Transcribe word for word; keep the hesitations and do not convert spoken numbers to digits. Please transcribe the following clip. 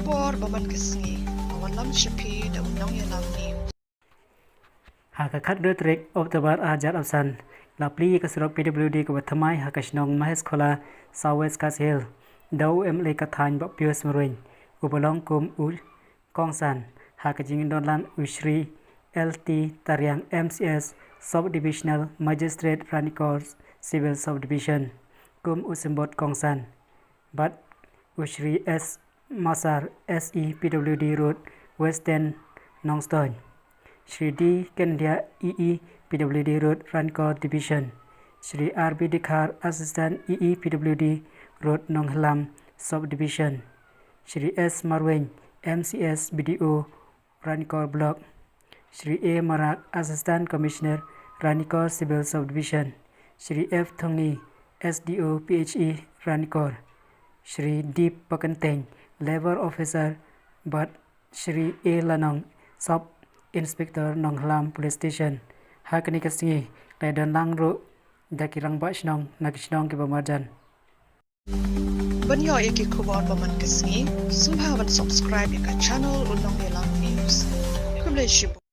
Por ba man ka sngi, ka wanlam sha phi da u Nongïalam News. Ha ka khathynriew tarik October arhajar arphew san, la plie ïa ka surok P W D kaba thymmai ha ka shnong Mahesh Khola, South West Khasi Hills, da u M L A ka thaiñ Bah Pius Marwein, uba long kum u kongsan. Ha ka jingdonlang u Shri L T Tariang, M C S, Sub Divisional Magistrate, Ranikor Civil Sub Division, kum u symbud kongsan, bad u Shri S Masar, S E P W D Road, Western Nongstoiñ, Shri D Kendia, E E P W D Road, Ranikor Division, Shri R B Dkhar, Assistant E E P W D Road, Nongïalam Sub Division, Shri S Marwein, M C S, B D O, Ranikor Block, Shri A Marak, Assistant Commissioner, Ranikor Civil Subdivision, Shri F Thongni, S D O P H E, Ranikor, Shri D Pakenteng, Labour Officer, bad Shri A Lanong, Sub Inspector, Nongïalam Police Station. Ha kane ka sngi, la ïadonlang ruh da ki rangbah shnong na ki shnong kiba marjan. Ban ïoh ïa ki khubor ba man ka sngi, sngewbha ban subscribe ïa ka channel U Nongïalam News. Khublei shibun.